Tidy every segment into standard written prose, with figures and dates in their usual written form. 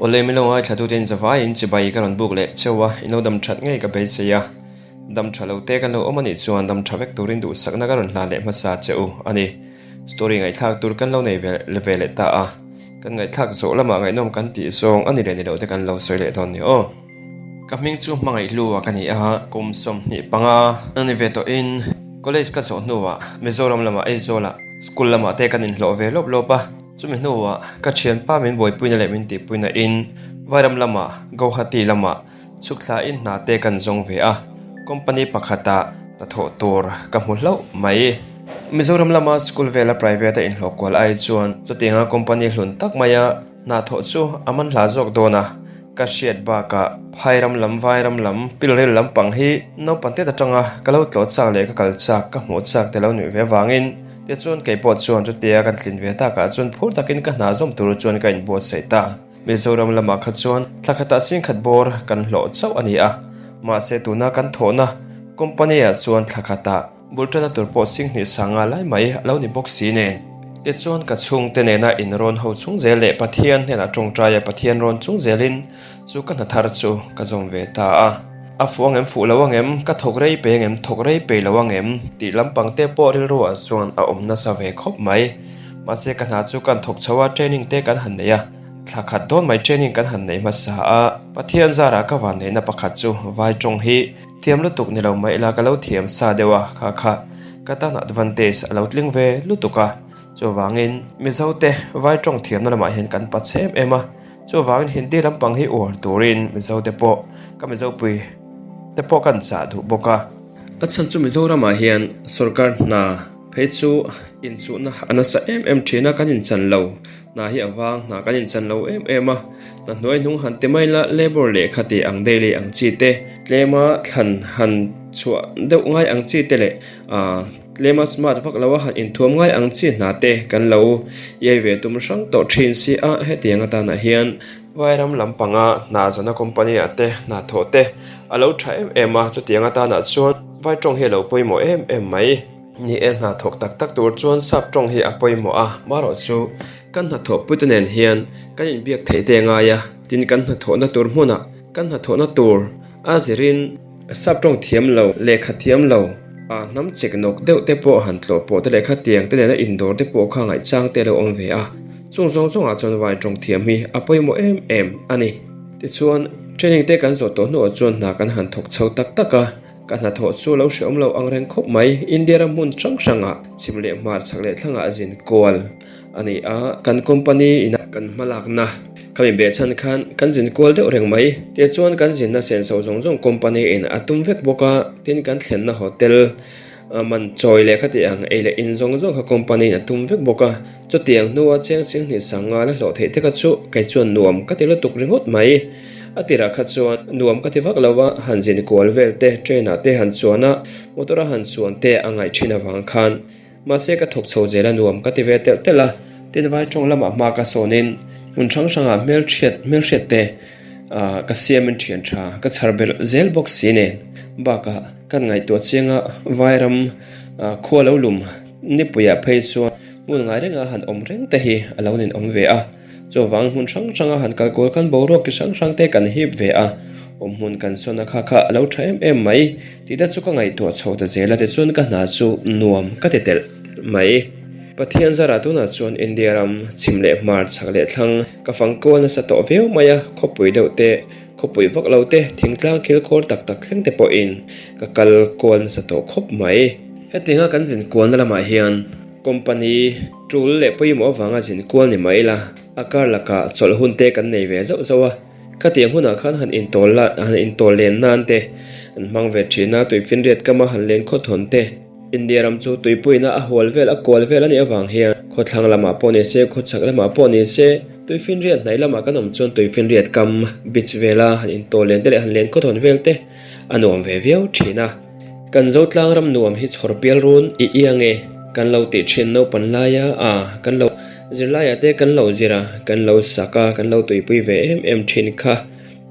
Awle min lo ngaithla tute in zavaiin chibai ka rawn buk leh cheu a, in lo dam that ngei ka beisei a. Dam tha lo te kan lo awm a nih chuan dam tha vek turin duhsakna ka rawn hlan leh hmasa che u a ni. Story ngaihthlak tur kan lo nei ve leh ta a, kan ngaihthlak zawh lamah ngaihnawm kan tih zawng a ni leh ni loh te kan lo sawi leh dawn ni aw. Ka hming chu hmangaih hlu a ka ni a, kum 25 a ni ve tawhin college ka zawh hnuah Mizoram lamah Aizawlah school lamah te kan inhlawh ve lawp lawp a, chumi hnuah ka thianpa min buaipuina leh min tihpuina in Vairam lamah Guwahati lamah Chhuk thlain hna te kan zawng ve a, company pakhatah hnathawh tur ka hmu hlauh mai. Mizoram lama school vela private a inhlawh kual ai chuan chutianga company hlun tak maia hna thawh chu a man hla zawk dawn a, ka hriat bakah phairam lam vairam lam pilril lampang hi naupang tet atanga ka lo tlawh chak leh ka kal chak ka hmuh chak te lo nuih ve avangin tichuan keipawh chuan chutia kan tlin ve takah chuan phur takin ka hna zawm tur chuan ka inbuatsaih ta. Mizoram lamah kha chuan thla khatah singkhat bawr kan hlawh chauh a ni a, mahse tuna kan thawhna company ah chuan thla khatah bul tana tur pawh singhnih sanga lai mai a lo ni bawk si nen. Tichuan ka chhungte nena inrawn ho chung zel leh Pathian hnenah tawngtai a Pathian rawn chung zelin chu ka hna thar chu ka zawm ve ta a. A fuh angem fuh lo angem, ka thawk rei pe angem thawk rei pe lo angem tih lampang te pawh rilru ah chuan a awm nasa ve khawp mai. Mahse ka hna chu kan thawk chho a training te kan han nei a. Thla khat dawn mai training kan han nei hmasa a, Pathian zarah ka van neihna pakhat chu vai tawng hi thiam lutuk ni lo mai ila ka lo thiam sa deuh a, kha kha ka tan advantage a lo tling ve lutuk a, chuvangin Mizo te vai tawng thiamna lamah hian kan pa chhe em em a, chuvangin Hindi lampang hi uar turin Mizo te pawh ka Mizopui te pawh kan chah duh bawk a. A chhan chu Mizoramah hian sorkar hna phei chu inchuhna a nasa em em thin a, kan inchan lo. Hna hi a vang, hna kan inchan lo em em a, hna hnuai hnung han ti mai la, labour lehkha tih ang daily ang chi te, tlema thlan han chhuah deuh ngai ang chi te leh ah tlema smart vak lo a han inthuam ngai ang chi hna te kan lo iai ve tum hrang tawh thin si a, hetiang atanah hian Vairam lampanga hna zawhna company ah te hna thawh te a lo tha em em a, chutiang atanah chuan vai tawng hi a lo pawimawh em em mai. Ni e, hna thawk tak tak tur chuan sap tawng hi a pawimawh a, marawh chu kan hnathawhpuite nen hian kan inbiak theih te ngai a, tin kan hnathawhna tur hmunah kan hnathawhna tur a zirin sap tawng thiam lo, lehkha thiam lo, a hnam chek nawk deuh te pawh han tlawh pawh te lehkha tiang te nena indawr te pawh kha ngaihchang te a lo awm ve a, chung zawng zawngah chuan vai tawng thiam hi a pawimawh em em a ni. Tichuan, training te kan zawh tawh hnuah chuan hna kan han thawk chho tak tak a. Ka hnathawh chu lo hreawm lo ang reng khawp mai. India ram hmun hrang hrangah chhim leh hmar chhak leh thlangah zin kual a ni a, kan company ina kan hmalakna khami behchhan khan kan zin kual deuh reng mai. Tichuan kan zinna senso zawng zawng company in a tum vek bawk a, tin kan thlenna hotel man chawi leh khati ang ei leh in zawng zawng kha company in a tum vek bawk a. Chutiang hnua cheng singhnih sanga la hlawh theih te kha chu kei chuan nuam ka ti lutuk ringawt mai. A tirah kha chuan nuam ka ti vak lo a, han zin kual vel te, train ah te han chuan a, motor a han chuan te a ngaih thin avang khan. Mahse ka thawk chho zel a nuam ka ti ve telh telh a, tin vai tawng lamah hma ka sawn in hmun hrang hrangah hmelhriat hmelhriat te ah ka siam in thian tha ka chhar belh zel bawk si nen. Bakah kan ngaihtuah chiang a, vairam ah khua lo lum nipuiah phei chuan hmun ngai renga han awm reng te hi a lo ninawm ve a. Chuvang hmun hrang hranga han kal kual khan boruak ki hrang hrang te kan hip ve a, awm hmun kan sawn a kha kha a lo tha em em mai tih te chu ka ngaihtuah chho ta zel a tichuan ka hna chu nuam ka ti telh telh mai. Pathian zarah tunah chuan India ram chhim leh hmar chhak leh thlang ka fang kual nasa tawh viau mai a, khawpui deuh te, khawpui vak lo te, thingtlang khil khawr tak tak thleng te pawhin ka kal kual nasa tawh khawp mai. Hetianga kan zin kualna lamah hian Company tul leh pawimawh avanga zin kual ni mai ila, a kar lakah chawlh hun te kan nei ve zauh zauh a. Khatiang hunah khan han intawl la, han intawl len nan te an hmang ve thin a, tuifinriat kama han len khaw thawn te. India ram chu tuipuina a hual vel, a kual vel a nih avang hian khawthlang lamah pawh ni se, khawchhak lamah pawh ni se, tuifinriat hnaih lamah kan awm chuan tuifinriat kam, beach, vela han intawl len te leh han len khaw thawn vel te a nuam ve viau thin a. Kan Zotlang ram nuam hi chhawr pial run i iang e, kan lo tih thin naupan laia a, kan lo zirlaiah te kan lo zir a, kan lo sak a, kan lo tuipui ve em em thin kha.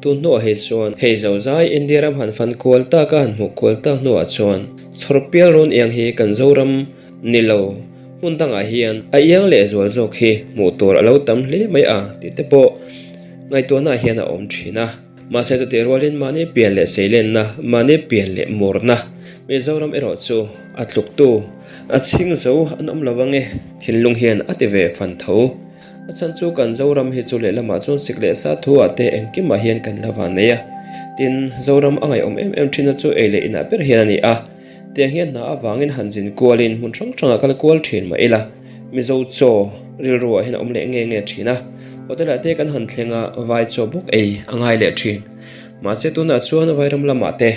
Tun hnuah hei chuan hei zozai India ram han fan kual tak a, han hmuh kual tak hnuah chuan chhawr pial run iang hi kan Zoram ni lo hmun dangah hian a iang leh zual zawk hi hmuh tur a lo tam hle mai a tih te pawh. ngaihtuahna hian a awm thin a. Mahse chutih rualin mahni pian leh seilenna, mahni pian leh murna Mizoram erawh chu a tluktu, a chhing zo an awm lo ange, thinlung hian a ti ve fan tho. A chhan chu kan Zoram hi chu lehlamah chuan sik leh sa thu ah te engkimah hian kan la van nei a. Tin, Zoram a ngaihawm em em thin na chu ei leh inah ber hian a ni a. Tiang hian hna avangin han zin kualin hmun hrang hrangah kal kual thin mah ila, Mizo chaw rilru ah hian a awm leh nge nge thin a. Hotel ah te kan han thleng a, vai chaw bawk ei a ngai leh thin. Mahse tunah chuan Vairam lamah te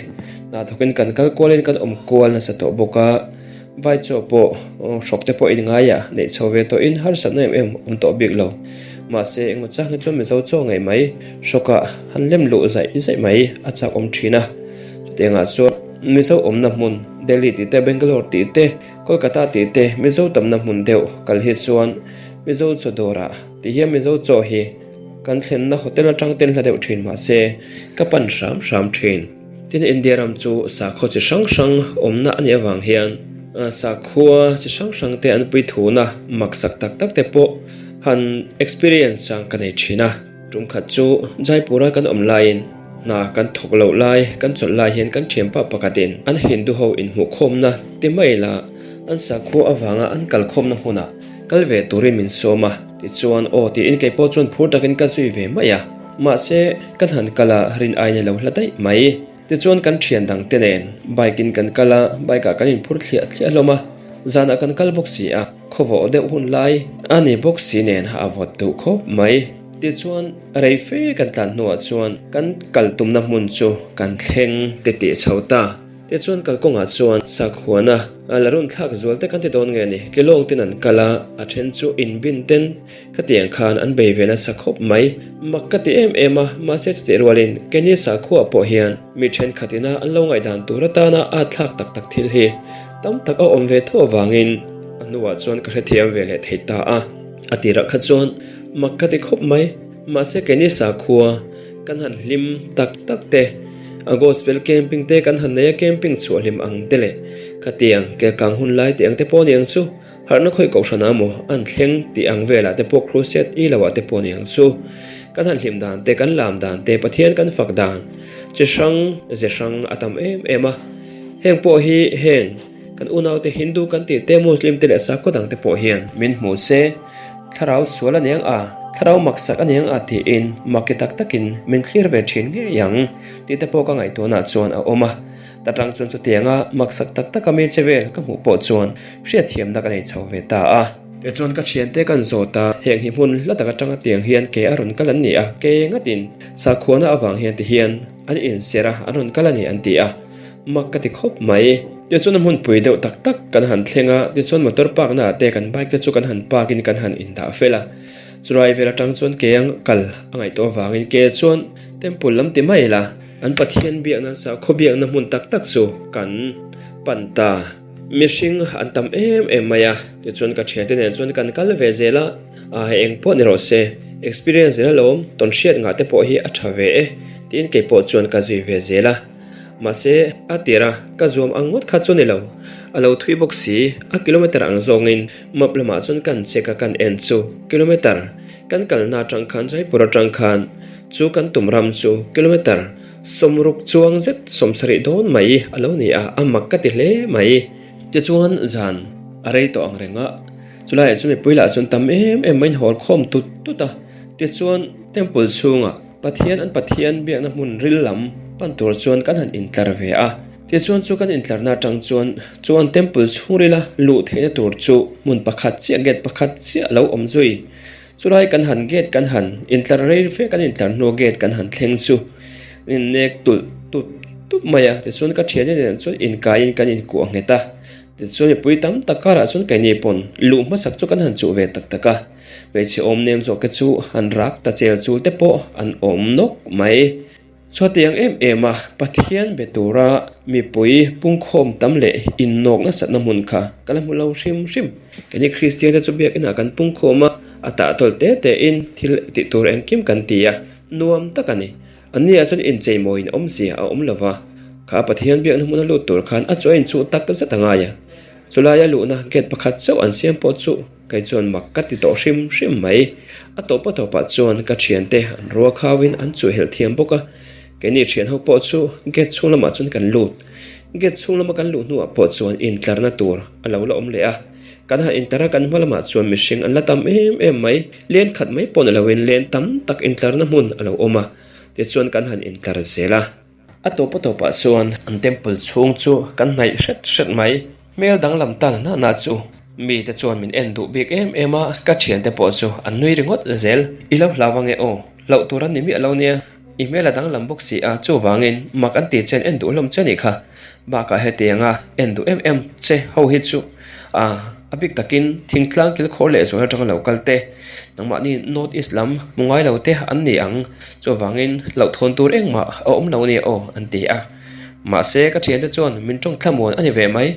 hna thawkin kan kal kualin kan awm kual nasa tawh bawk a. Vai chaw pawh hrawk te pawh inngaia neih chho ve tawhin harsatna em em awm tawh bik lo. Mahse engmaw chang hi chuan Mizo chaw ngei mai hrawkah han lem luh zaih zaih mai a chak awm thin a. Chutiangah chuan Mizo awmna hmun Delhi tih te, Bangalore tih te, Kolkata tih te Mizo tamna hmun deuh kal hi chuan Mizo chaw dawrah ti hian Mizo chaw hi kan thlenna hotel atang ten hla deuh thin mahse ka pan hram hram thin. Tin, India ram chu sakhaw chi hrang hrang awmna a nih avang hian sakhua chi hrang hrang te an puithuna maksak tak tak te pawh han experience chang ka nei thin a. Tum khat chu Jaipur a kan awm laiin hna kan thawk loh lai kan chawlh lai hian kan thianpa pakhatin an Hindu ho inhmuhkhawmna ti mai la an sakhua avanga an kalkhawmna hmunah kal ve turin min sawm a, tichuan aw tiin keipawh chuan phur takin ka zui ve mai a. Mahse, kan han kal a, rin aina lo hla daih mai. Tichuan kan thian dang te nen bike in kan kal a, bike ah kan inphur thliah thliah hlawm a. Zanah kan kal bawk si a, khawvawh deuh hun lai a ni bawk si nen a vawt duh khawp mai. Tichuan, rei fe kan tlan hnuah chuan kan kal tumna hmun chu kan thleng titih chho ta. Tichuan kalkawngah chuan sakhuana la run thlak zual te kan ti dawn nge ni, kelawng ten an kal a, a then chu inbin ten Khatiang khan an bei ve nasa khawp mai. Mak ka ti em em a, mahse chutih rualin keini sakhuaah pawh hian mi thenkhat ina an lo ngaihdan tur atana at thlak tak tak thil hi tam tak a awm ve tho avangin a hnuah chuan ka hrethiam ve leh thei ta a. A tirah kha chuan mak ka ti khawp mai, mahse keini sakhua kan han hlim tak tak te, a gospel camping te kan han nei a camping chhuah hlim ang te leh khatiang kelkang hun lai tih ang te pawh ni ang chu. Harhna khawih kohhran ah maw an thleng tih ang velah te pawh crusade i lo ah te pawh ni ang chu. Kan han hlim dan te, kan lam dan te, Pathian kan fak dan chi hrang ze hrang a tam em em a. Heng pawh hi heng kan unau te Hindu kan tih te Muslim te leh sakhaw dang te pawh hian min hmu se thlarau sual a niang a, thlarau maksak a niang a tiin maki tak takin min thlir ve thin ngei ang tih te pawh ka ngaihtuahna chuan a awm a. Ta tang chuan chutianga maksak tak taka mi che vel ka hmuh pawh chuan hriatthiamna ka nei chho ve ta a. Tichuan ka thiante kan zawt a, heng hi hmun hla tak atanga tiang hian ke a rawn kal an ni a, ke ngatin sakhuana avang hian ti hian an inserh a, an rawn kal a ni an ti a, mak ka ti khawp mai. Tichuan a hmunpui deuh tak tak kan han thleng a, tichuan motor park naah te kan bike te chu kan han park in kan han indah fel a, chulai vel atang chuan ke ang kal a ngaihtuah avangin ke chuan temple lam ti mai la, An Pathian biakna sakhaw biakna hmun tak tak chu kan pan ta. Mihring an tam em em mai a, tichuan ka thiante nen chuan kan kal ve zel a, a eng pawh ni rawh se, experience zel alawm, tawn hriat ngah te pawh hi a tha ve e tiin kei pawh chuan ka zui ve zel a. Mahse, a tir a, ka zuam ang ngawt kha chu ni lo, a lo thui bawk si, a kilometer ang zawngin map lamah chuan kan check a kan en chu kilometer kan kalna atang khan Jaipur atang khan Chu kan tum ram chu kilometer sawmruk chuang zet sawmsarih dawn mai a lo ni a, a mak ka ti hle mai. Tichuan zan a rei tawh ang reng a, chulaiah chu mipui lah chuan tam em em maiin hawl khawm tut tut a. Tichuan temple chhungah Pathian an Pathian biakna hmun ril lam pan tur chuan kan han intlar ve a. Tichuan chu kan intlarna atang chuan chuan temple chhungrila luh theihna tur chu hmun pakhat chiah gate pakhat chiah a lo awm zui. Chulai kan han gate kan han intlar rei fe kan intlar hnu gate kan han thleng chu in nek tulh tup tup mai a, tichuan ka thiante nen chuan inkaiin kan inkuah nghet a, tichuan mipui tam tak karah chuan keini pawn luh hmasak chu kan han chuh ve tak tak a, hmeichhe awm nem zawk te chu han rak ta chel chul te pawh an awm nawk mai. Chutiang em em a Pathian be tura mipui pungkhawm tam leh innawk nasatna hmun kha ka la hmu lo hrim hrim. Keini Kristian te chu biakinah kan pungkhawm a, a tahtawl te te in thil tih tur engkim kan ti a, nuam tak a ni. Anni ah chuan incheimawiin awmzia a awm lo va, kha Pathian biakna hmuna lut tur khan a chu a inchuh tak zet a ngai a. Chulaia luhna gate pakhat chauh an siam pawh chu. Kei chuan mak ka ti tawh hrim hrim mai. A tawp a tawpah chuan ka thiante an rua khauin an chuhhelh thiam bawk a. Keini thian ho pawh chu gate chhung lamah chuan kan lut. Gate chhung lama kan luh hnuah pawh chuan intlarna tur a lo la awm leh a. Kan han intlar a kan hma lamah chuan mihring an la tam em em mai. Len khat mai pawh ni loin len tam tak intlarna hmun a lo awm a. Tichuan kan han intlar zel a. A tawp a tawpah chuan an temple chhung chu kan hnaih hret hret mai. Hmel danglam ta na na chu mite chuan min en duh bik em em a, ka thiante pawh chu an nui ringawt zel. I lo hlau ange aw, hlauh tur an ni miah lo nia. I hmel a danglam bawk si a, chuvangin mak an ti che an en duh hlawm che nih kha. Bakah hetianga en duh em em che ho hi chu a a bik takin thingtlang kilkhawr leh zual atanga lo kal te, nangmahni North East lam hmu ngai lo te an ni ang, chuvangin hlauhthawn tur engmah a awm lo ania aw an ti a. Mahse ka thiante chuan min tawng thlamuan a ni ve mai.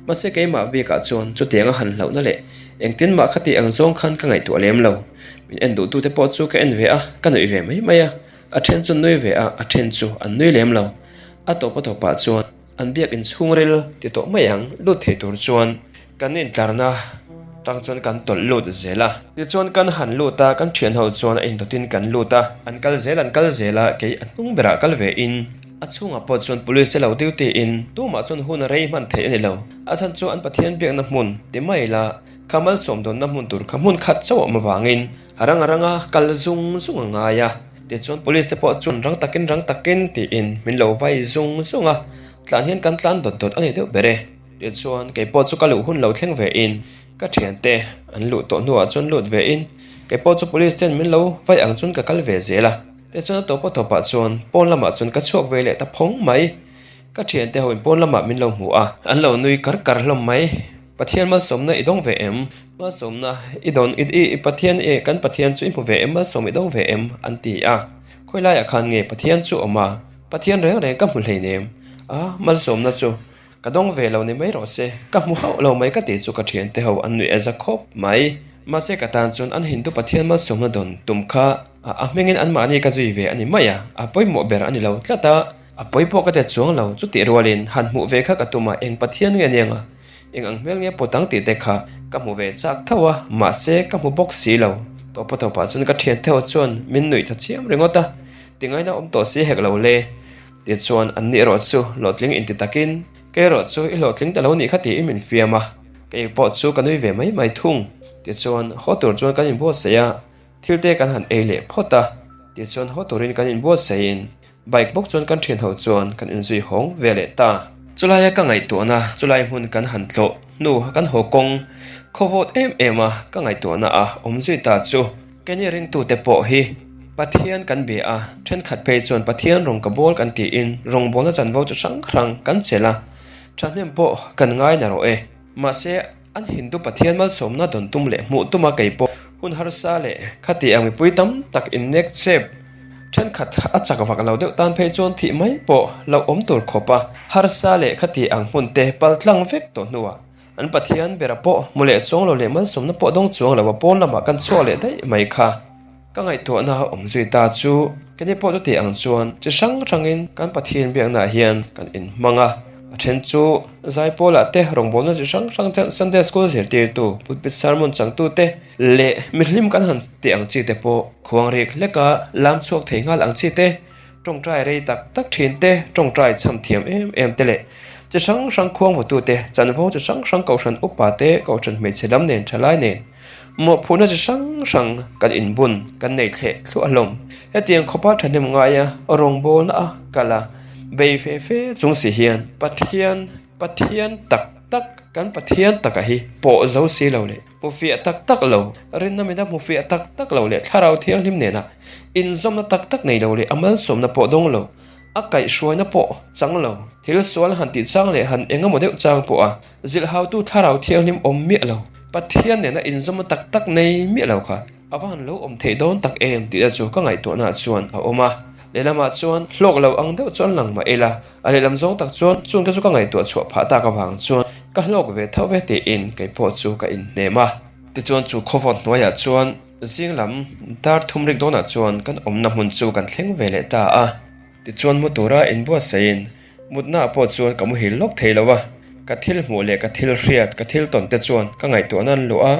Mahse keimah bikah chuan chutianga han hlauhna leh engtin mah kha tih ang zawng khan ka ngaihtuah lem lo. Min en duhtute pawh chu ka en ve a, ka nuih ve mai mai a. A then chu nui ve a, a then chu an nui lem lo. A tawp a tawpah chuan an biak inchhungril ti tawh mai ang lut thei tur chuan kan intlarna tang chuan kan tawlh lut zel a. Tichuan kan han lut a, kan thian ho chuan a indawtin kan lut a, an kal zel an kal zel a, kei a hnung berah kal ve in a chhungah pawh chuan police te lo duty in tumah chuan hun a rei hman theih a ni lo. A chhan chu an Pathian biakna hmun ti mai la kha malsawm dawnna hmun tur kha hmun khat chauh a awm avangin A rang a rang a, kal zung zung a ngai a. Tichuan police te pawh chuan rang takin rang takin tiin min lo vai zung zung a, tlan hian kan tlan dawt dawt a ni deuh ber e. Tichuan kei pawh chu ka luh hun lo thleng ve in ka thiante an luh tawh hnuah chuan lut ve in kei pawh chu police ten min lo vai ang chuan ka kal ve zel a. Tichuan a tawp a tawpah chuan pawn lamah chuan ka chhuak ve leh ta phawng mai. Ka thiante ho in pawn lamah min lo hmu a, an lo nui kar kar hlawm mai. Pathian malsawmna i dawng ve em? Malsawmna i dawn i i Pathian e kan Pathian chu i hmu ve em? Malsawm i dawng ve em? An ti a. Khawi laiah khan nge Pathian chu awm a? Pathian reng reng ka hmu hleinem. A, malsawmna chu ka dawng ve lo ni mai rawh se. Ka hmu hauh lo mai ka tih chu ka thiante ho an nuih a za khawp mai. Mahse ka tan chuan an Hindu Pathian malsawmna dawn tum kha a hmingin anmahni ka zui ve a ni mai a, a pawimawh ber a ni lo tlat a. A pawi pawh ka ti chuang lo, chutih rualin han hmuh ve kha ka tum a, eng Pathian nge aniang a? Eng ang hmel nge pawt ang tih te kha ka hmu ve chak tho a, mahse ka hmu bawk si lo. Tawpa tawpah chuan ka thian theuh chuan min nuih tha chiam ringawt a, tingaina awm tawh si hek lo le. Tichuan an ni erawh chu hlawhtling inti takin, Kei erawh chu i hlawhtling ta lo nih kha tiin min fiam a, kei pawh chu ka nui ve mai mai thung. Tichuan haw tur chuan kan inbuatsaih a, thil te kan han ei leh phawt a, tichuan haw turin kan inbuatsaihin Bike bawk chuan kan thian ho chuan kan inzui hawng ve leh ta. Chulaia ka ngaihtuahna chulai hmun kan han tlawh hnu kan haw kawng khaw vawt em em a ka ngaihtuahna a awm zui ta chu. Keini ringtute pawh hi Pathian kan bia a, thenkhat phei chuan Pathian rawng ka bawl kan tiin rawngbawlna chanvo chu hrang hrang kan chelh a, thahnem pawh kan ngai na rawh e. Mahse an Hindu Pathian malsawmna dawn tum leh hmuh tuma kei pawh hun harsa leh khati ang mipui tam tak innek chep thenkhat a chak vak lo deuh tan phei chuan thih mai pawh lo awm tur khawp a harsa leh khati ang hmun te pal tlang vek tawh hnuah an Pathian bera pawh hmu leh chuang lo leh malsawmna pawh dawng chuang lo a pawn lamah kan chhuak leh daih mai kha. Ka ngaihtuahna a awm zui ta chu keini pawh chuti ang chuan chi hrang hrangin kan Pathian biaknaah hian kan inhmang a, a then chu Zaipawlah te rawngbawlna chi hrang hrang te Sunday School zirtirtu pulpit sermon changtu te leh mihlim kan han tih ang chi te pawh khuang rik hleka lam chhuak thei nghal ang chi te tawngtai rei tak tak thin te tawngtai chham thiam em em te leh chi hrang hrang khuang vawtu te chanvo chi hrang hrang kohhran upa te kohhran hmeichhe lam nen thalai nen Mawhphurhna chi hrang hrang kan inbun kan nei thleh thluah hlawm. Hetiang khawpa thahnem ngaia rawngbawlna a kal a, bei fe fe chung si hian Pathian, Pathian tak tak, kan Pathian taka hi pawh zo si lo leh hmu fiah tak tak lo, rinna mina hmu fiah tak tak lo leh Thlarau Thianghlim nena inzawmna tak tak nei lo leh a malsawmna pawh dawng lo, A kaihhruaina pawh chang lo, thil sual han tih chang leh han eng emaw deuh chang pawh a zilhhautu thlarau thianghlim awm miah lo, Pathian nena inzawmna tak tak nei miah lo kha a va han lo awm theih dawn tak em tih te chu ka ngaihtuahnaah chuan a awm a. Lehlamah chuan hlawk lo ang deuh chuan lang mah ila, a lehlam zawng tak chuan chung te chu ka ngaihtuah chhuah phah tak avang chuan ka hlawk ve tho ve tiin kei pawh chu ka inhnem a. Tichuan chu khawvawt hnuaiah chuan Zing lam dar thum rik dawnah chuan kan awmna hmun chu kan thleng ve leh ta a, tichuan mu tura inbuatsaihin mutnaah pawh chuan ka muhil lawk thei lo a, ka thil hmuh leh ka thil hriat, ka thil tawn te chuan ka ngaihtuahna an luh a.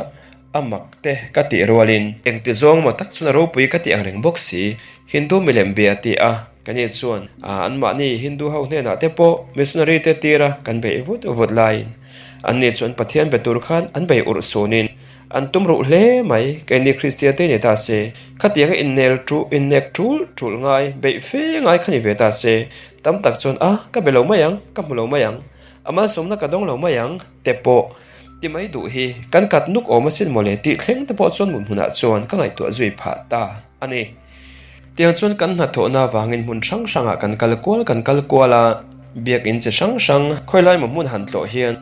A mak te ka tih rualin engti zawng maw tak chuan a ropui ka tih ang reng bawk si. Hindu milem bia ti a, ka ni chuan anmahni Hindu ho hnenah te pawh missionary te tira kan beih vut vut laiin anni chuan Pathian be tur khan an bei urh sunin an tum ruh hle mai. Keini Kristian te ni ta se, khatianga innel ṭuh innek ṭul ṭul ngai beih fe ngai kha ni ve ta se, tam tak chuan a ka be lo mai ang, ka hmu lo mai ang, a malsawmna ka dawng lo mai ang te pawh Ti mai duh hi kan kat nuk awm asin mawle tih thleng te pawh chuan mut hmunah chuan ka ngaihtuah zui phah ta a ni. Tiang chuan kan hnathawhna avangin hmun hrang hrangah kan kal kual kan kal kual a, biakinn chi hrang hrang khawi lai maw hmun han tlawh hian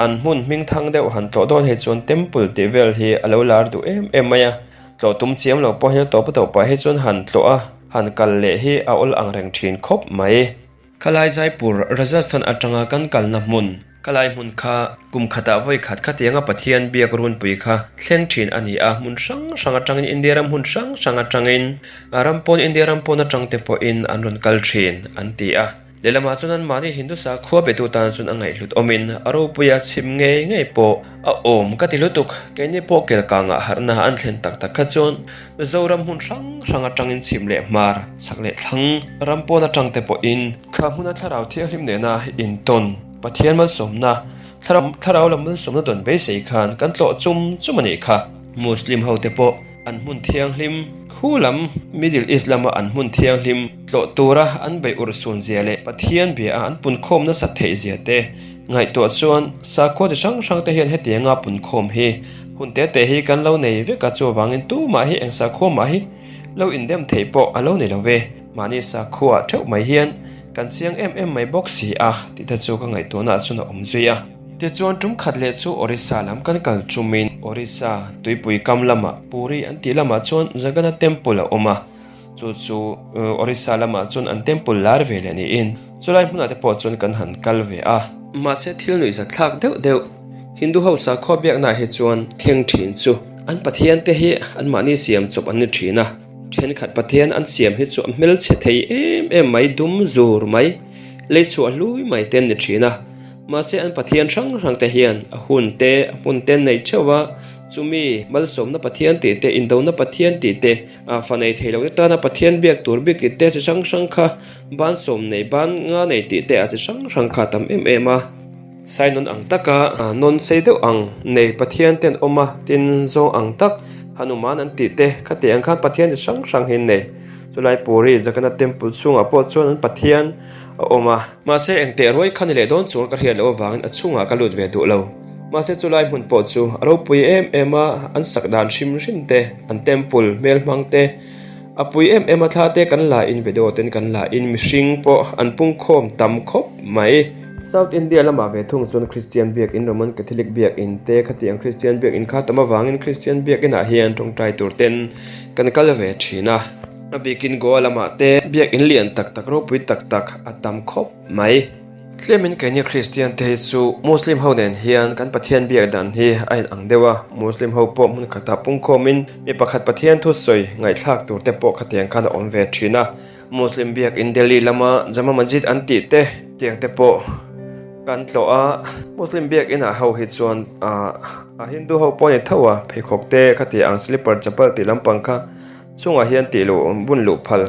an hmun hming thang deuh han tlawh dawn hei chuan temple tih vel hi a lo lar duh em em mai a, tlawh tum chiam lo pawh hian tawp a tawp pah hi chuan han tlawh a han kal leh hi a awl ang reng thin khawp mai. Khalai Jaipur, Rajasthan atanga kan kalna hmun, khalai hmun kha kum khatah vawi khat khatianga Pathian biak runpui kha thleng thin a ni a, hmun hrang hrang atangin India ram hmun hrang hrang atangin ram pawn India ram pawn atang te pawhin an rawn kal thin an ti a. Lehlamah chuan anmahni Hindu sakhua betu tan chuan a ngaihhlut awmin a ropuia chhim ngei ngei pawh a awm ka ti lutuk. Keini pawh kelkangah harhna an thlen tak tak kha chuan Mizoram hmun hrang hrang atangin chhim leh hmar, chhak leh thlang, ram pawn atang te pawhin kha hmuna thlarau thianghlim nena intawn Pathian malsawmna, thlarau lam malsawmna dawn beisei khan kan tlawh chum chum a nih kha. Muslim ho te pawh an hmun thianghlim khu lam Middle East lama an hmun thianghlim tlawh tura an beih urh sun zia leh Pathian bia a an punkhawm nasat theih zia te Ngaihtuah chuan sakhua chi hrang hrang te hian hetianga punkhawm hi hun te te hi kan lo nei vek a, chuvangin tumah hi eng sakhua mah hi lo indem theih pawh a lo ni lo ve. Mahni sakhua theuh mai hian kan chiang em em mai bawk si a tih te chu ka ngaihtuahna ah chuan a awm zui a. Tichuan tum khat leh chu Orissa lam kan kal tumin Orissa tuipui kam lamah Puri an tih lamah chuan Jagannath Temple a awm a. Chu chu Orissa lamah chuan an temple lar ve leh niin chulai hmunah te pawh chuan kan han kal ve a. Mahse thil nuihzat thlak deuh deuh Hindu ho sakhaw biaknaah hi chuan thleng thin chu an pathian te hi anmahni siam chawp an ni thin a, thenkhat pathian an siam hi chu a hmelchhe thei em em mai dum zur mai lei chhuah hlui mai te an ni thin a. Mahse an pathian hrang hrang te hian a hun te a hmun te an nei theuh va, chumi malsawmna pathian tih te indona pathian tih te, A fa nei thei lote tana Pathian biak tur bik tih te chi hrang hrang kha ban sawm nei ban nga nei tih te a chi hrang hrang kha a tam em em a. Sai nawn ang taka nawn sei deuh ang nei Pathian te an awm a, tin zawng ang tak Hanuman an tih te kha tih ang khan Pathian chi hrang hrang hi an nei. Chulai Puri Jagannath Temple chhungah pawh chuan an Pathian a awm a. Mahse engteh ruai kha ni leh dawn chuan ka hriat loh avangin a chhungah ka lut ve duh lo. Mahse chu lai hmun pawh chu a ropui em em a, an sak dan hrim hrim te, an temple hmel hmang te, a pui em em a thla te kan la in video ten kan la in mihring pawh an pungkhawm tam khawp mai. South India lamah ve thung chuan Christian biakin Roman Catholic biakin te khatiang Christian biakin kha tam avangin Christian biakin ah hian tawngtai tur ten kan kal ve thin a. A bikin Goa lamah te biakin lian tak tak ropui tak tak a tam khawp mai. Tlemin keini Kristian te hi chu Muslim ho nen hian kan Pathian biak dan hi a in ang deuh a, Muslim ho pawh hmun khatah pungkhawmin mi pakhat Pathian thusawi ngaihthlak tur te pawh khatiang khan a awm ve thin a, Muslim biak in Delhi lama Jama Masjid an tih te tiang te pawh kan tlawh a, Muslim biak inah ho hi chuan a Hindu ho pawh a ni tho a, pheikhawk te khatiang ang slipper chapal tih lampang kha Chungah hian tih luh bun luh phal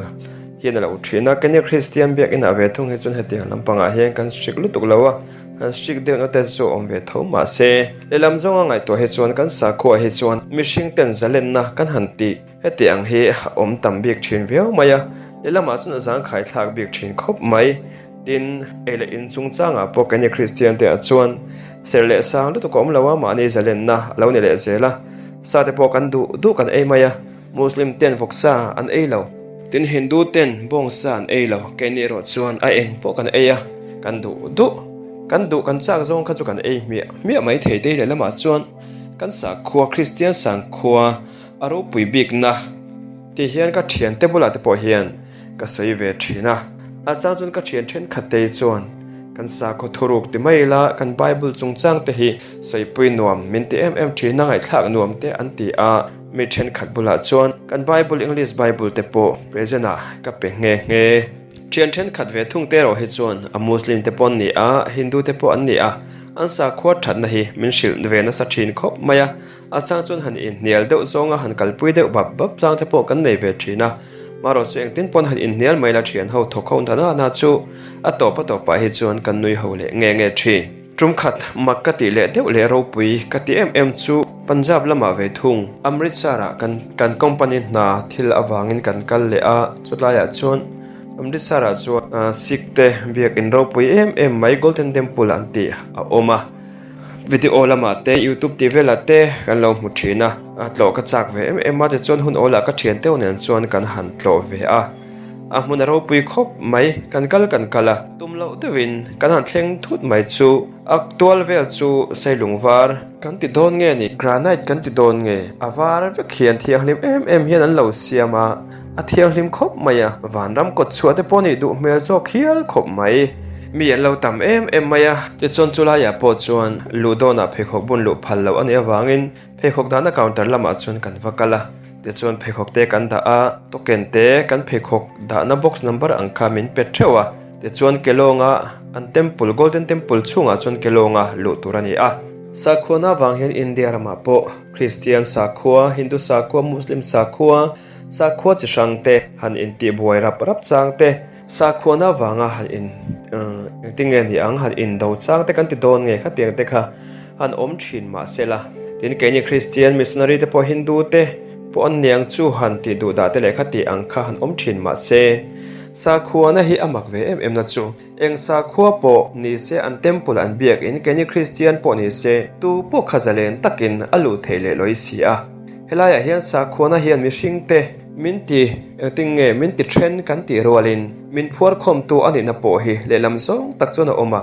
hian a lo thin a, keini Kristian biakinah ve thung hi chuan hetiang lampangah hian kan strict lutuk lo a, han strict deuh na te chu awm ve tho mahse lehlam zawnga ngaihtuah hi chuan kan sakhuaah hi chuan mihring ten zalenna kan han tih heti ang hi a awm tam bik thin viau mai a, lehlamah chuan a zangkhai thlak bik thin khawp mai. Tin, ei leh in chungchangah pawh keini Kristian te ah chuan ser leh sang lutuk a awm lo a, mahni zalenna a lo ni leh zel a, sa te pawh kan duh duh kan ei mai a, Muslim ten vawksa an ei lo. Tin, Hindu ten bawngsa an ei lo, keini erawh chuan a eng pawh kan ei a, kan duh duh, kan duh kan chak zawng kha chu kan ei hmiah hmiah mai thei te lehlamah chuan kan sakhua Kristian sangkhua a ropui bikna tih hian ka thiante bulah te pawh hian ka sawi ve thin a. A chang chuan ka thian thenkhat te chuan kan sakhaw thuruk ti mai ila kan Bible chungchang te hi sawipui nuam min ti em em thin a, ngaihthlak nuam te an ti a. Mi thenkhat bulah chuan kan Bible English Bible te pawh present ah ka pe nghe nghe. Thian thenkhat ve thung te erawh hi chuan a Muslim te pawh an ni a, Hindu te pawh an ni a, an sakhua thatna hi min hrilh ve nasa thin khawp mai a. A chang chuan han inhnial deuh zawnga han kalpui deuh bap bap chang te pawh kan nei ve thin a. Marawh chu engtin pawn han inhnial mai la thian ho thawk ho na na chu a tawp a tawpah hi chuan kan nui ho leh nge nge thin. Tum khat mak ka tih leh deuh leh ropui ka ti em em chu Punjab lamah ve thung Amritsar ah kan kan company hna thil avangin kan kal leh a, chutlaiah chuan Amritsar ah chuan Sikh te biakin ropui em em mai Golden Temple an tih a awm a. Video lamah te youtube tih velah te kan lo hmu thin a, a tlawh ka chak ve em em a tichuan hun awlah ka thian teuh nen chuan kan han tlawh ve a, a hmun a ropui khawp mai kan kal kan kal a, tum loh deuhin kan han thleng thut mai chu a tual vel chu seilung var kan ti dawn nge ni granite kan ti dawn nge a var vek hian thianghlim em em hian an lo siam a, A thianghlim khawp mai a, vanram kawt chhuah te pawh nih duh hmel zawk hial khawp mai. Mi an lo tam em em mai a, tichuan chu laiah pawh chuan luh dawnah pheikhawk bun luh phal loh a nih avangin pheikhawk dahna counter lamah chuan kan va kal a, tichuan pheikhawk te kan dah a, token te kan pheikhawk dahna box number ang kha min pe theuh a, tichuan Kelawnga an temple Golden Temple chhungah chuan Kelawnga luh tur a ni a. Sakhuana avang hian India ramah pawh Kristian sakhua, Hindu sakhua, Muslim sakhua, Sakhua chi hrang te han intih buai rap rap chang te, sakhuana avanga han in engtin nge ni ang han indo chang te kan ti dawn nge khatiang te kha han awm thin mah se la. Tin keini Kristian missionary te pawh Hindu te pawh an niang chu han tih duh dah te leh khati ang kha han awm thin mah se. Sakhuana hi a mak ve em em na chu eng sakhua pawh ni se an temple an biak in keini Kristian pawh ni se tu pawh kha zalen takin a luh theih leh lawi si a. Helaiah hian sakhuana hian mihringte min ti engtin nge min ti then kan tih rualin min phuarkhawmtu a nihna pawh hi lehlam zawng tak chuan a awm a.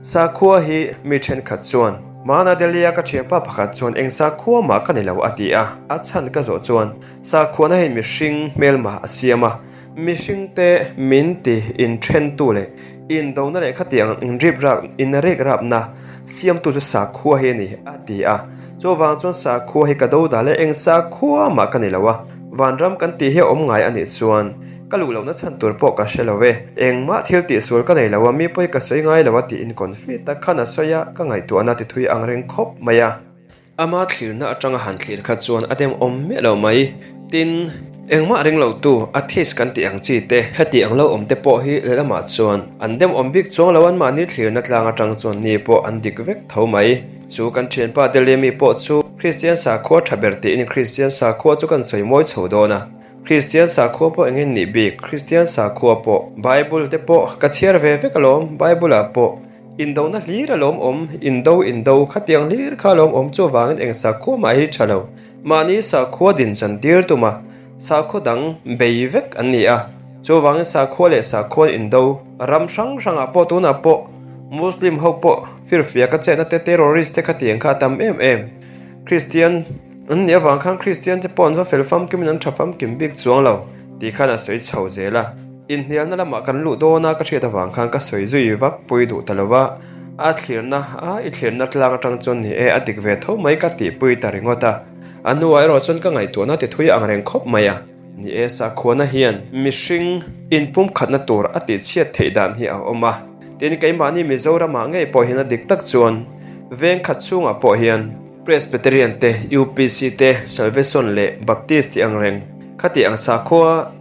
Sakhua hi mi thenkhat chuan Mana Delhi-a ka thianpa pakhat chuan eng sakhua mah ka ni lo a ti a, a chhan ka zawh chuan sakhuana hi mihring hmelma a siam a, mihringte min ti inthentu leh indona leh khatiang inrip rap inrik rapna siamtu chu sakhua hi a ni a ti a. Chuvang chuan sakhua hi ka do dah leh eng sakhua mah ka ni lo a, vanram kan tih hi a awm ngai a nih chuan ka luh lohna chhan tur pawh ka hre lo e, engmah thil tihsual ka nei lo a, mi pawi ka sawi ngai lo a tiin confi tak khan a sawi a, ka ngaihtuahna ti thui ang reng khawp mai a. Ama thlirna atanga han thlir kha chuan a demawm miah lo mai. Tin, engmah ring lotu atheist kan tih ang chi te, heti ang lo awm te pawh hi lehlamah chuan an demawm bik chuang lo an mahni thlirna tlang atang chuan ni pawh an dik vek tho mai. Chu kan thianpa Delhi-mi pawh chu Kristian sakhua tha ber tiin Kristian sakhua chu kan sawi mawi chho dawn a. Kristian sakhua pawh engin nih bik? Kristian sakhua pawh Bible te pawh ka chhiar ve vek alawm, Bible-ah pawh Indona hlir a lawm awm, indo indo khatiang hlir kha a lawm awm chuvangin eng sakhua mah hi tha lo. Mahni sakhua din chan tir tum a, sakhua dang bei vek an ni a. Chuvangin sakhua leh sakhua an indo. Ram hrang hrangah pawh tunah pawh Muslim ho pawh firfiak a chetna te terrorist te khatiang kha a tam em em. Kristian an nih avang khan Kristian te pawh an va fel famkimin an tha famkim bik chuang lo tih khan a sawi chho zel a. Inhnialna lamah kan luh dawn a ka hriat avang khan ka sawi zui vak pui duh ta lo va, a thlirna a i thlirna tlang atang chuan ni e a dik ve tho mai ka tihpui ta ringawt a. A hnuah erawh chuan ka ngaihtuahna ti thui ang reng khawp mai a, ni e sakhuana hian mihring inpumkhatna tur a tihchhiat theih dan hi a awm a, tin keimahni Mizoramah ngei pawh hian a dik tak chuan veng khat chhungah pawh hian Presbyterian te, UPC te, Salvation leh Baptist tih ang reng khati ang sakhua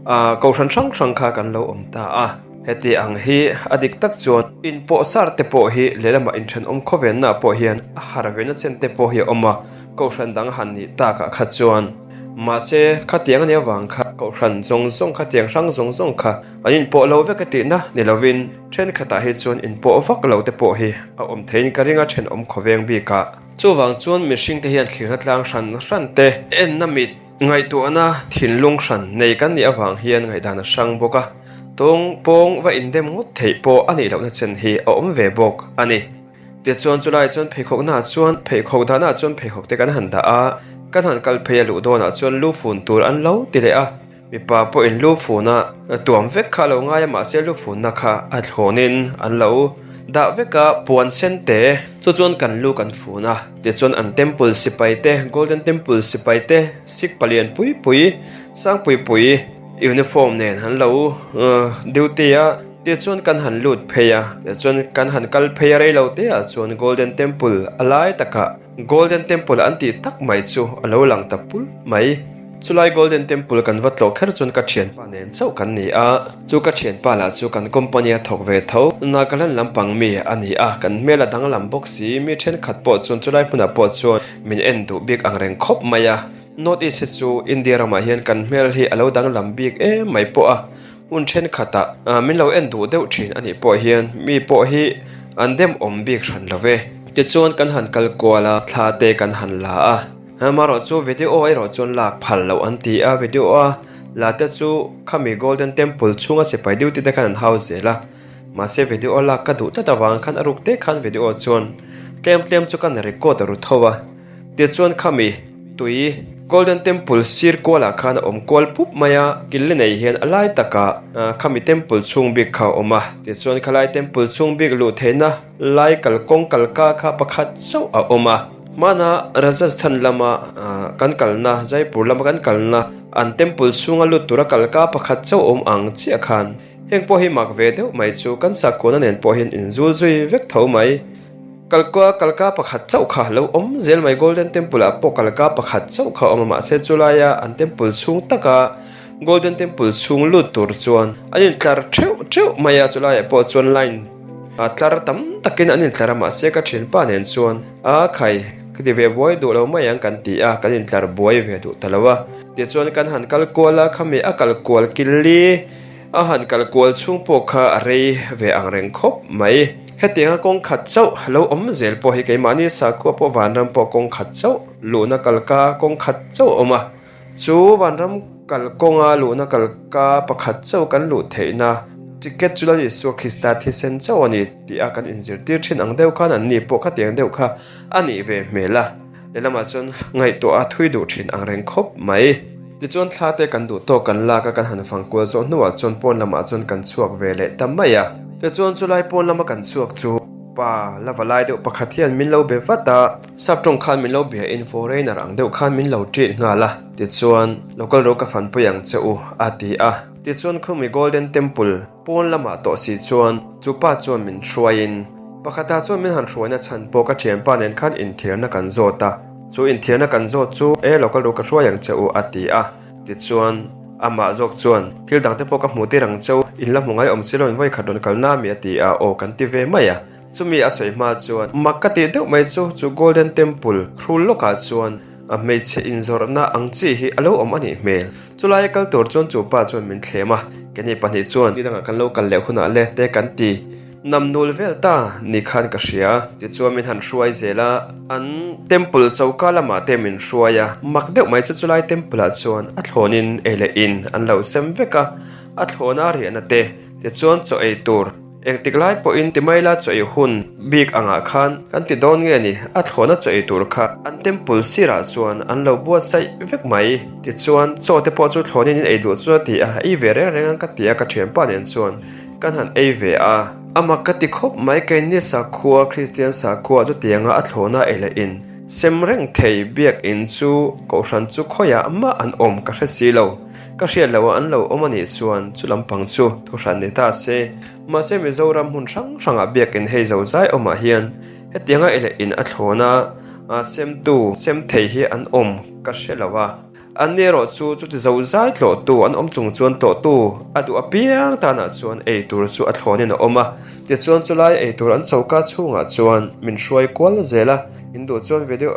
Ah, kohhran hrang hrang kha kan lo awm ta a. Heti ang hi a dik tak chuan inpawhsar te pawh hi lehlamah inthenawm khawvenna pawh hian a har vena chen te pawh hi a awm a, kohhran dang han nih takah kha chuan. Mahse, khatiang a nih avang kha kohhran zawng zawng khatiang hrang zawng zawng kha an inpawh lo vek a tihna ni lovin thenkhatah hi chuan inpawh vak lo te pawh hi a awm theiin ka ring a thenawm khawveng bikah. Chuvang chuan mihringte hian thlirna tlang hran hran te enna mit Ngaihtuahna thinlung hran nei kan nih avang hian ngaihdan a hrang bawk a, tawng pawng va indem ngawt theih pawh a nih lohna chen hi a awm ve bawk a ni. Tichuan chulai chuan pheikhawknaah chuan pheikhawk dahnaah chuan pheikhawk te kan han dah a, kan han kal phei a luh dawnah chuan lu fun tur an lo ti leh a, mipa pawhin lu funa tuam vek kha a lo ngai a mahse lu funna kha a thlawnin an lo dah vek a, puan sen te chu chuan kan lu kan fun a. Tichuan an temple sipai te, Golden Temple sipai te, Sikh palian pui pui, sang pui pui uniform nen an lo duty a, tichuan kan han lut phei a, tichuan kan han kal phei a rei lo te ah chuan Golden Temple a lai takah. Golden Temple an tih tak mai chu a lo lang ta pul mai. Chulai Golden Temple kan va tlawh kher chuan ka thianpa nen chauh kan ni a, chu ka thianpa lah chu kan company a thawk ve tho. Nagaland lampang mi a ni a, kan hmel a danglam bawk si, mi thenkhat pawh chuan chulai hmunah pawh chuan min en duh bik ang reng khawp mai a. North East hi chu India ramah hian kan hmel hi a lo danglam bik em mai pawh a. Hmun thenkhatah min lo en duh deuh thin a nih pawh hian mi pawh hi an dem awm bik hran lo ve. Tichuan kan han kal kual a, thla te kan han la a, amaherawh chu video erawh chuan lak phal loh an ti a, video a la te chu khami Golden Temple chhunga sipai duty te khan an hau zel a, mahse video lak ka duh tlat avang khan a ruk te khan video chuan tlem tlem chu kan record ru tho a. Tichuan khami tui Golden Temple sir kualah khan a awm kual pup mai a, kil nei hian a lai takah khami temple chhung bik kha a awm a. Tichuan khalai temple chhung bik luh theihna lai kalkawng kalka kha pakhat chauh a awm a. Hmana Rajasthan lama kan kalna, Jaipur lama kan kalna an temple chhunga lut tura kalka pakhat chauh awm ang chiah khan heng pawh hi mak ve deuh mai chu kan sakhuana nen pawh hian inzul zui vek tho mai. Kalka kalka pakhat chauh kha lo awm zel mai Golden Temple ah pawh kalka pakhat chauh kha a awm a mahse chulaia an temple chhung taka Golden Temple chhung lut tur chuan an intlar theuh theuh mai a chulaiah pawh chuan line ah tlar tam takin an intlar a mahse ka thianpa nen chuan a khai ka ti ve buai duh lo mai ang kan ti a kan intlar buai ve duh ta lo a tichuan kan han kal kual a khami a kal kual kil li. A han kal kual chhung pawh kha a rei ve ang reng khawp mai. Hetianga kawng khat chauh lo awm zel pawh hi keimahni sakhua pawh vanram pawh kawng khat chauh luhna kalka kawng khat chauh a awm a. Chu vanram kal kawnga luhna kalka pakhat chauh kan luh theihna ticket chu Lal Isua Krista thisen chauh a ni tih a kan inzirtir thin ang deuh khan anni pawh khatiang deuh kha a nih ve hmel a. Lehlamah chuan ngaihtuah a thui duh thin ang reng khawp mai. Tichuan thla te kan duh tawk kan lak a kan han fang kual zawh hnuah chuan pawn lamah chuan kan chhuak ve leh ta mai a. Tichuan chulai pawn lama kan chhuak chu pa la va lai deuh pakhat hian min lo be vat a. Sap tawng khan min lo bia in foreigner ang deuh khan min lo treat nghal a. Tichuan local ro ka fanpui ang che u a ti a. Tichuan khumi Golden Temple pawn lamah tawh si chuan chu pa chuan min hruaiin pakhatah chuan min han hruaina chhan pawh ka thianpa nen khan inthiarna kan zawt a. Chu inthiarna kan zawt chu e lo kal ru ka hruai ang che u a ti a. Tichuan, amah zawk chuan, Thil dangte pawh ka hmuh tir ang che u, in la hmu ngai awm si lo in vawikhat rawn kalna ami a ti a, aw kan ti ve mai a. Chumi a sawi hma chuan, mak ka tih deuh mai chu, chu Golden Temple hrul lawkah chuan a hmeichhe inzawrhna ang chi hi a lo awm a nih hmel. Chulaia kal tur chuan chu pa chuan min thlem a, keini pahnih chuan dangah kan lo kal leh hunah le te kan ti. Nam nul vel ta ni khan ka hria. Tichuan min han hruai zel a, an temple choka lamah te min hruai a, mak deuh mai chu chulai temple ah chuan a thlawnin ei leh in an lo sem vek a, a thlawna riahna te, tichuan chaw ei tur engtik lai pawhin ti mai la chaw ei hun bik angah khan kan ti dawn nge ni, a thlawna chaw ei tur kha an temple sirah chuan an lo buatsaih vek mai, tichuan chaw te pawh chu thlawnin in ei duh chu a ti a, ei ve reng reng ang ka ti a ka thianpa nen chuan. Kan han ei ve a. A mak ka ti khawp mai keini sakhua, Kristian sakhua chutianga a thlawhna ei leh in sem reng thei biakinn chu Kohhran chu khawiah mah an awm ka hre si lo. Ka hriat loh a an lo awm a nih chuan chu lampang chu thuhran ni ta se. Mahse Mizoram hmun hrang hrangah biakinn hei zo zai awmah hian hetianga ei leh in a thlawhna semtu sem thei hi an awm ka hre lo a. Anni erawh chu chuti zo zai tlawhtu an awm chung chuan tlawhtu a duh apiang tanah chuan ei tur chu a thlawnin a awm a. Tichuan chulai ei tur an choka chhungah chuan min hruai kual zel a, in duh chuan video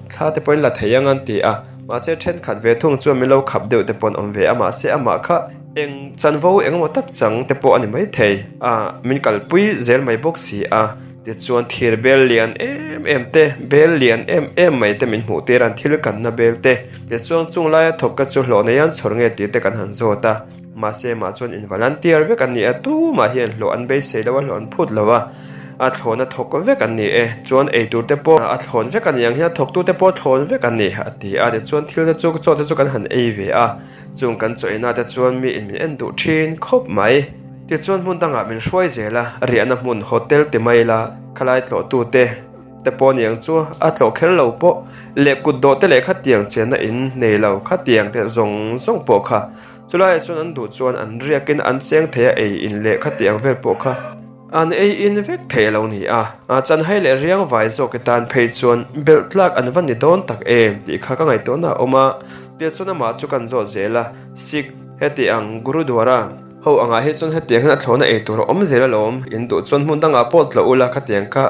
thla te pawhin la thei ang an ti a, mahse thenkhat ve thung chuan min lo khap deuh te pawh an awm ve a, mahse amah kha eng chanvo engemaw tak chang te pawh a ni maithei a, min kalpui zel mai bawk si a. Tichuan thir bel lian em em te, bel lian em em mai te min hmuh tir a, an thil kanna bel te. Tichuan chung laia thawk ka chu hlawh nei an chhawr nge tih te kan han zawt a. Mahse mah chuan in volunteer vek an ni a, tumah hian hlawh an beisei lo a, hlawh an phut lo a, a thlawn a thawk vek an ni e. Chuan ei tur te pawh a thlawn vek a ni ang hian a thawktu te pawh a thlawn vek an ni a ti a. Tichuan thil te chu chaw te chu kan han ei ve a, chung kan chaw inah te chuan mi in min en duh thin khawp mai. Tichuan hmun dangah min hruai zel a, riahna hmun hotel ti mai la, khalai tlawhtute te pawh niang chu a tlawh kher lo pawh leh kut dawh te leh khatiang chenna in nei lo khatiang te zawng zawng pawh kha chulaiah chuan an duh chuan an riakin an cheng thei a ei in leh khatiang vel pawh kha. An ei in vek thei a lo ni a, chanhai leh riang vai zawk i tan phei chuan belh tlak an va ni dawn tak em tih kha ka ngaihtuahna a awm a, tichuan amah chu kan zawt zel a, Sikh, heti ang Gurudwara ho angah hi chuan hetiang hian a thlawhna ei tur a awm zel alawm, in duh chuan hmun dangah pawh tlawh ula khatiang kha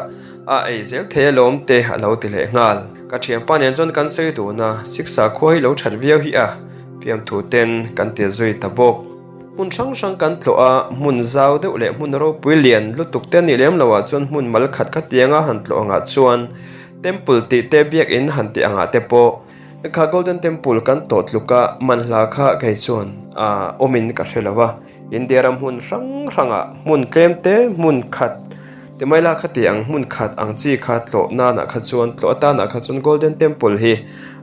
a ei zel thei alawm te a lo ti leh nghal. Ka thianpa nen chuan kan sawi dun a, Sikh sakhua hi lo that viau hi a, fiamthu ten kan ti zui ta bawk. Hmun hrang hrang kan tlawh a, hmun zau deuh leh hmun ropui lian lutuk te nih lem loh ah chuan hmun mal khat kha tianga han tlawh angah chuan Temple tih te biakinn han tih angah te pawh kha Golden Temple kan tawh tluk a manhla kha kei chuan a awmin ka hre lo a, India ram hmun hrang hrangah hmun tlem te hmun khat ti mai la khati ang hmun khat ang chi kha tlawh nanah kha chuan tlawh atanah kha chuan Golden Temple hi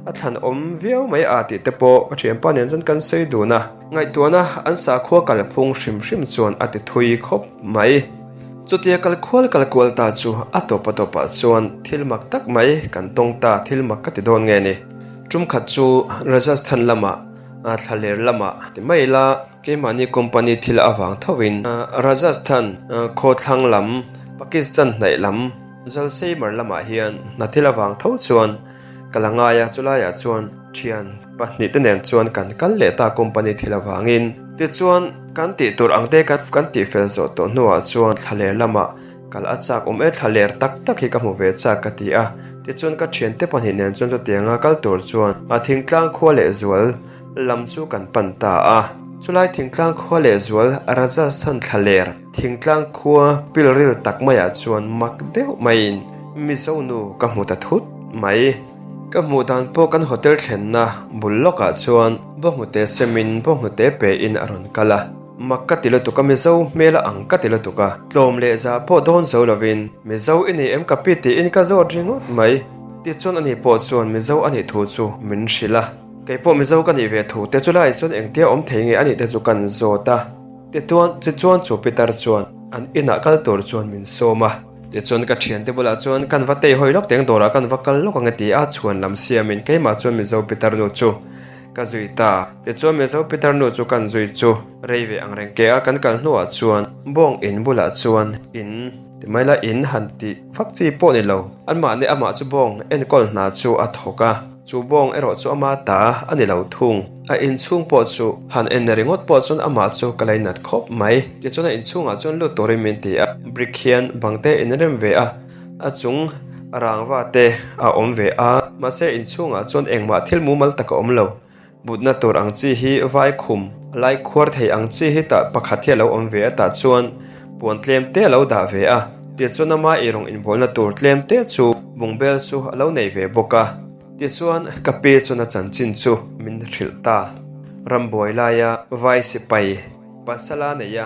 a thlan awm viau mai a tih te pawh ka thianpa nen chuan kan sawi dun a. Ngaihtuahna an sakhua kalphung hrim hrim chuan a ti thui khawp mai. Chutia kal khual kal kual ta chu a tawp a tawpah chuan thil mak tak mai kan tawng ta thil mak ka ti dawn nge ni. Tum khat chu Rajasthan lamah thlaler lamah ti mai ila keimahni company thil avang thovin Rajasthan khawthlang lam Pakistan hnaih lam Jalseimer lamah hian hna thil avang tho chuan Ka la ngai a, chulaiah chuan thian pahnihte nen chuan kan kal leh ta company thil avangin. Tichuan, kan tih tur ang te kan tih fel zawh tawh hnuah chuan thlaler lamah kal a chak awm e, thlaler tak tak hi ka hmu ve chak ka ti a. Tichuan ka thiante pahnih nen chuan chutianga kal tur chuan a thingtlang khua leh zual lam chu kan pan ta a. Chulai thingtlang khua leh zual Rajasthan thlaler thingtlang khua pilril tak maiah chuan mak deuh maiin Mizo nu ka hmu ta thut mai. Ka hmuh dan pawh kan hotel thlenna bul lawkah chuan bawnghnute semin bawnghnute pein a rawn kal a. Mak ka ti lutuk a, Mizo hmel a ang ka ti lutuk a. Tlawm leh zah pawh dawn zo lovin Mizo i nei em ka pi tiin ka zawt ringawt mai. Tichuan ani pawh chuan Mizo a nih thu chu min hrilh a. Kei pawh Mizo ka nih ve thu te chu lai chuan engtia awm thei nge a nih te chu kan zawt a. Tichuan tichuan chu Pitar chuan an inah kal tur chuan min sawm a. Tichuan ka thiante bulah chuan kan va tei hawi lawk teng dawrah kan va kal lawk ang e ti a chhuan lam siamin keimah chuan Mizo Pitar nu chu ka zui ta. Tichuan Mizo Pitar nu chu kan zui chu rei ve ang reng ke a kan kal hnuah chuan bawng in bulah chuan in ti mai la in han tih fak chi pawh ni lo. Anmahni amah chu bawng enkawl hna chu a thawk a. Chu bawng erawh chu ama ta a ni lo thung. A inchhung pawh chu han en ringawt pawh chuan amah chu ka lainat khawp mai. Tichuan a inchhungah chuan lut turin min ti a, brick hian bang te in rem ve a, a chung rangva te a awm ve a, mahse inchhungah chuan engmah thil mumal tak a awm lo. Mutna tur ang chi hi vai khum a lai khuar thei ang chi hi tah pakhat hi a lo awm ve a tah chuan puan tlem te a lo dah ve a, tichuan ama eirawng inbawlna tur tlem te chu bungbel chu a lo nei ve bawk a. Tichuan ka pi chuan a chanchin chu min hrilh ta. Rambuai laia vai sipai pasala neia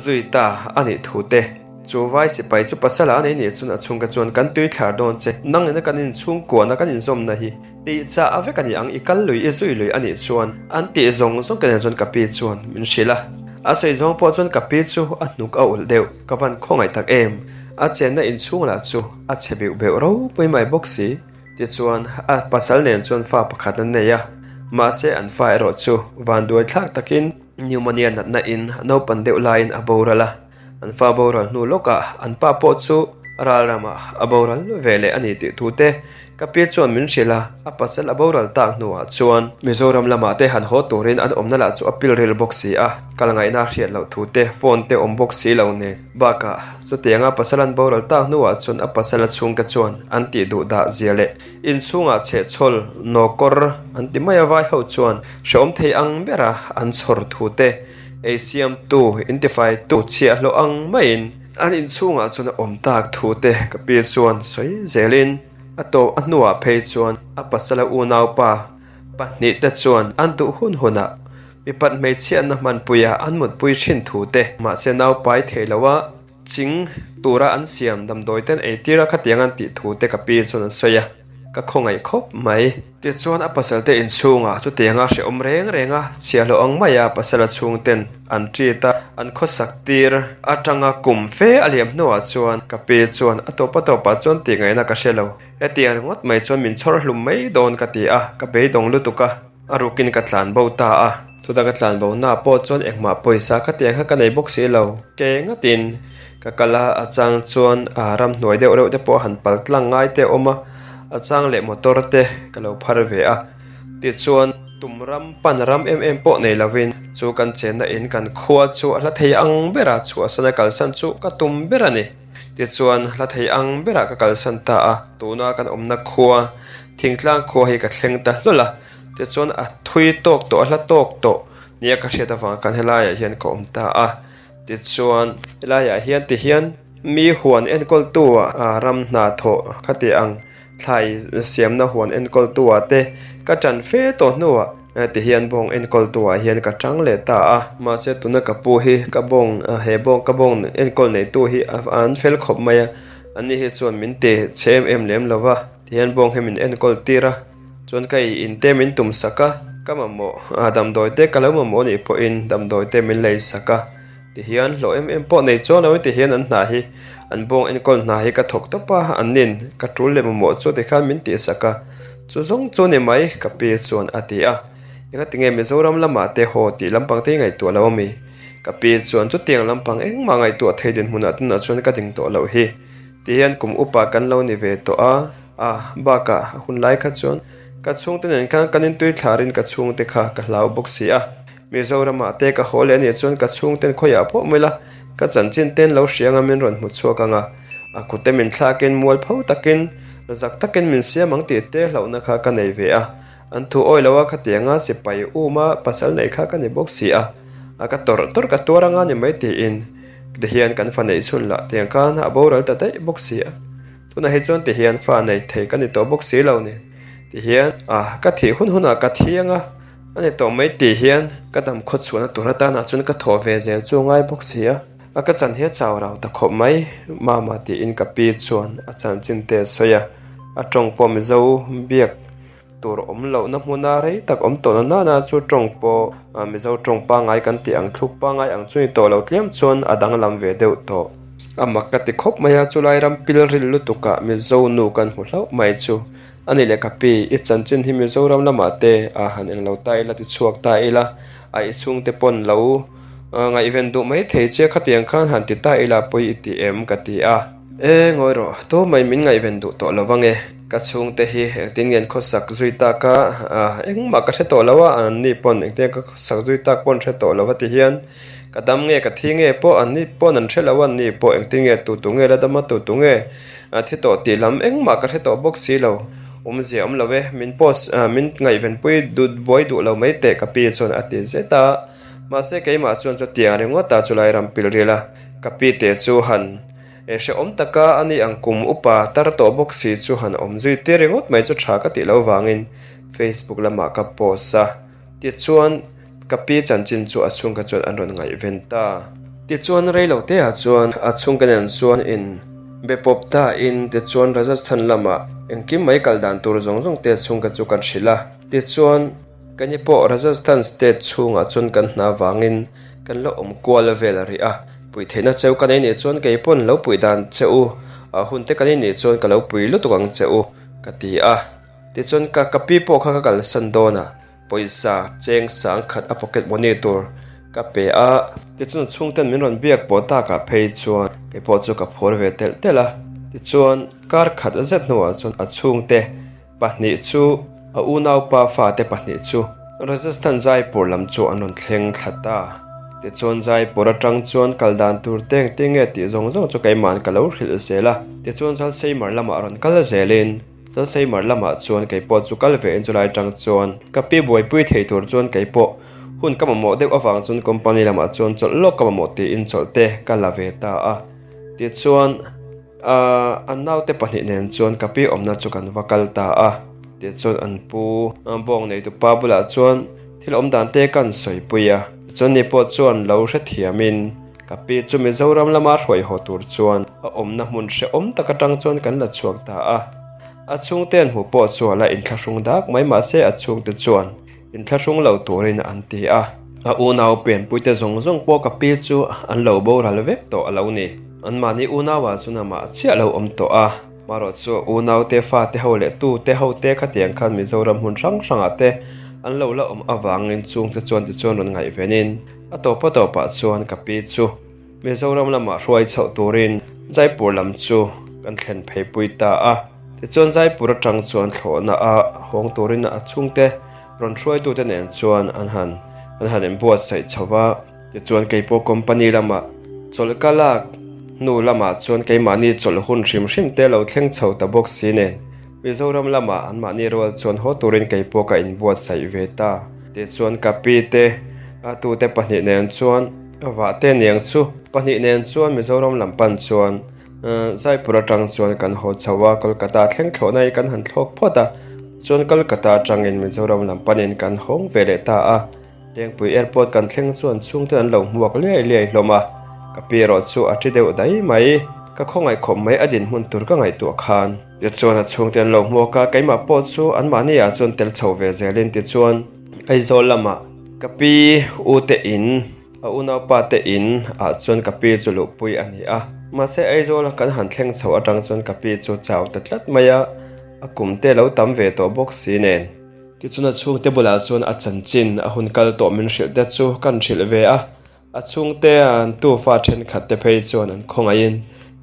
zui ta a nih thu te, chu vai sipai chu pasala a nei nih chuan a chhungka chuan kan tui thlar dawn che, nang nena kan inchhungkuahna kan inzawmna hi Tih chah a vek a ni ang, i kal lui, i zui lui a nih chuan an tih zawng zawng ka nen chuan ka pi chuan min hrilh a. A sawi zawng pawh chuan ka pi chu a hnuk a ulh deuh, ka van khawngaih tak em. A chenna inchhung lah chu a chhe beuh beuh ropui mai bawk si. Tichuan a pasal nen chuan fa pakhat an nei a, mahse an fa erawh chu vanduai thlak takin pneumonia natna in naupan deuh laiin a boral a. An fa boral hnu lawkah an pa pawh chu ral ramah a boral ve leh a ni tih thu te ka pi chuan min hrilh a, a pasal a boral tak hnuah chuan Mizoram lamah te han haw turin an awmna lah chu a pil ril bawk si a, kal ngaihna a hriat loh thu te phone te awm bawk si lo nen. Bakah chutianga pasal an boral tak hnuah chuan a pasal a chhungte chuan an tih duh dah zia leh inchhungah chhehchhawl nawkawr an ti mai a vai ho chuan hrehawm thei ang bera an chhawr thu te Ei siamtu, intifaitu chhiahhlawh ang maiin an inchhungah chuan a awm tak thu te ka pi chuan sawi zelin a tawp a hnuah phei chuan a pasala unaupa pahnih te chuan an duh hun hunah mipat hmeichhiatna hmanpuia an mutpui thin thu te mahse naupai thei loa Ching tura an siam damdawi ten ei tir a khatiang an tih thu te ka pi chuan an sawi a, ka khawngaih khawp mai. Tichuan a pasal te inchhungah chutianga hrehawm reng reng a chhiahhlawh ang mai a pasal a chhung ten an treat a, an khawsak tir atanga kum fe a liam hnuah chuan ka pi chuan a tawp a tawpah chuan tih ngaihna ka hre lo. Hetiang ringawt mai chuan min chhawr hlum mai dawn ka ti a, ka beidawng lutuk a. A rukin ka tlan bo ta a, chuta ka tlan bo na pawh chuan engmah pawisa khatiang kha ka nei bawk si lo, ke ngatin. ka kal a, a chang chuan ah ramhnuai deuh reuh te pawh han pal tlang ngai te a awm a, a chang leh motor te ka lo phar ve a, tichuan tum ram pan ram em em pawh nei lovin chu kan chenna in kan khua chu a hla thei ang bera chhuahsan a kalsan chu ka tum ber a ni. Tichuan hla thei ang berah ka kalsan ta a, tuna kan awmna khua thingtlang khua hi ka thleng ta hlawl a, tichuan a thui tawk tawh a hla tawk tawh nia ka hriat avang khan helaiah hian ka awm ta a. Tichuan helaiah hian ti hian mi huan enkawltu ah ram hna thawh khati ang thlai siamna huan enkawltu ah te ka tan fe tawh hnuah ti hian bawng enkawltu ah hian ka tang leh ta a. Mahse tuna ka pu hi ka bawng he bawng ka bawng enkawl neitu hi an fel khawp mai a, ani hi chuan min ti chhe em em lem lo va, ti hian bawng hi min enkawl tir a. Chuan ka ei in te min tum sak a, ka mamawh a damdawi te ka lo mamawh anih pawhin damdawi te min lei sak a, tihian hlawh em em pawh nei chuang lo in tihian an hna hi an bawng enkawl hna hi ka thawk tawp a, an nin ka tul leh mamawh chu tikhan min tih sak a, chu zawng chu ni mai ka pi chuan a ti a, engatinge Mizoram lamah te haw tih lampang te hi ngaihtuah lo ami? Ka pi chuan chutiang lampang engmah ngaihtuah thei dinhmunah tunah chuan ka ding tawh loh hi, tihian kum upa kan lo ni ve tawh a. A, bakah a hun lai kha chuan ka chhungte nen khan kan intui thlarin ka chhungte kha ka hlau bawk si a. Mizoramah te ka haw leh a nih chuan ka chhungten khawiah pawh mawlh a, ka chanchin ten lo hria anga min rawn hmu chhuak ang a. A kute min thlakin mualpho takin, zak takin min siam ang tih te hlauhna kha ka nei ve a. An thu awi lo a khatianga sipai uma pasal nei kha ka ni bawk si a. A ka tawrh tawrh ka tuar anga ni mai tiin tihian kan fa neih chhun lah tiang khan a boral ta daih bawk si a. Tunah hi chuan tihian fa nei thei ka ni tawh bawk si lo ni. Tihian ah ka thih hun hunah ka thi anga a ni tawh mai tih hian ka dam khaw chhuahna tur atanah chuan ka thawh ve zel chu a ngai bawk si a. A ka chan hi a chau rau ta khawp mai mama tiin ka pi chuan a chanchin te a sawi a. A tawng pawh Mizo biak Tur awm lohna hmuna rei tak awm tawh na nana chu tawng pawh Mizo tawng pangngai kan tih ang thluk pangngai ang chu ni tawh lo tlem chuan a danglam ve deuh tawh. A mak ka ti khawp mai a, chulai ram pilril lutukah Mizo nu kan hmu hlauh mai chu a ni leh ka pi, i chanchin hi Mizoram lamah te a han englo ta ila ti chhuak ta ila, a i chhungte pawn lo ngaihven duh mai thei che khatiang khan han ti ta ila pawi i ti em ka ti a. E ngawi rawh, tumah min ngaihven duh tawh lo vang e. Ka chhungte hi engtin nge an khawsak zui tak a, engmah ka hre tawh lo a, an ni pawn engtin nge ka khawsak zui tak pawh an hre tawh lo a ti hian ka dam nge ka thi nge pawh an ni pawn an hre lo a, an ni pawh engtin nge tu tu nge la dam a tu tu nge thi tawh tih lam engmah ka hre tawh bawk si lo, awmzia awm lo e, min post min ngaihvenpui duh buai duh lo mai teh ka pi chuan a ti zet a, mahse keimah chuan chutiang ringawt a chulai ram pil ril a, ka pi te chu han. E hrehawm taka a ni ang kum upa tar tawh bawk si chu han awm zui tir ringawt mai chu tha ka tih loh vangin Facebook lamah ka post a, tichuan ka pi chanchin chu a chhungka chuan an rawn ngaihven ta. Tichuan reilo te ah chuan a chhungka nen chuan in be pawp ta in tichuan Rajasthan lamah engkim mai kal dan tur zawng zawng te chhungka chu kan hrilh a, tichuan. Kani pawh Rajasthan state chhungah chuan kan hna vangin kan la awm kual vel rih a, puih theihna cheu ka nei nih chuan kei pawn lo puih dan che u, a hun te ka nei nih chuan ka lo pui lutuk ang che u ka ti a. Tichuan ka ka pi pawh kha ka kalsan dawn a, pawisa cheng sang khat a pocket money tur ka pe a. Tichuan chhungten min rawn biak pawh takah phei chuan kei pawh chu ka phur ve telh telh a, tichuan kar khat zet hnuah chuan a chhungte Pahnih chu a unaupa fate pahnih chu Rajasthan Jaipur lam chu an rawn thleng thla ta. Tichuan Jaipur atang chuan kal dan tur te engtin nge tih zawng zawng chu keima'n ka lo hrilh zel a. Tichuan Jalseimer lamah rawn kal zelin Jalseimer lamah chuan keipawh chu kal ve in chulai atang chuan ka pi buaipui thei tur chuan keipawh hun ka mamawh deuh avang chuan company lamah chuan chawlh lawk ka mamawh tiin chawlh te ka la ve ta a. Tichuan. Ahh an naute pahnih nen chuan ka pi awmna chu kan va kal ta a, tichuan an pu bawng neitu pa bulah chuan thil awm dan te kan sawi pui a, tichuan ni pawh chuan lo hrethiamin ka pi chu Mizoram lama hruai haw tur chuan a awmna hmun hrehawm tak atang chuan kan la chhuak ta a, a chhungte an hmuh pawh chu a la inthlahrung dak mai mahse a chhungte chuan Inthlahrung lo turin an ti a. A unau pianpuite zawng zawng pawh ka pi chu an lo boral vek tawh a lo ni. Anmahni unauah chuan amah chiah lo awm tawh a. Marawh chu a unaute fate ho leh tute hote khatiang khan Mizoram hmun hrang hrangah te an lo la awm avangin chungte chuan tichuan rawn ngaihvenin a tawpa tawpah chuan ka pi chu. Mizoram lamah hruai chhoh turin Jaipur lam chu kan thlen phei pui ta a. Tichuan Jaipur atang chuan thlawhna a hawng turin a chhungte rawn hruaitute nen chuan an han an han inbuatsaih chho va. Tichuan keipawh company lamah chawlh ka lak hnu lamah chuan keimahni chawlh hun hrim hrim te lo thleng chho ta bawk si nen Mizoram lamah anmahni rual chuan haw turin keipawh ka inbuatsaih ve ta. Tichuan ka pi te a tute pahnih nen chuan vahte niang chu pahnih nen chuan Mizoram lam pan chuan Jaipur atang chuan kan haw chho a, Kolkata thleng thlawhna hi kan han thlawk phawt a, chuan Kolkata atangin Mizoram lam panin kan hawng ve leh ta a. Lengpui airport kan thleng chuan chhungte an lo hmuak liai liai hlawm a, ka pi erawh chu a ṭi deuh dai mai. Ka khawngaih khawp mai a dinhmun tur ka ngaihtuah khan. Tichuan a chhungte an lo hmuak a, keimah pawh chu anmahni ah chuan tel chho ve zelin tichuan Aizawl lamah ka pi u te in, a unaupa te in ah chuan ka pi chu luhpui a ni a. Mahse Aizawl kan han thleng chho atang chuan ka pi chu chau ta tlat mai a, a kum te lo tam ve tawh bawk si nen. Tichuan a chhungte bulah chuan a chanchin a hun kal tawh min hrilh te chu kan hrilh ve a, a chhungte an tufa thenkhat te phei chuan an khawngaihin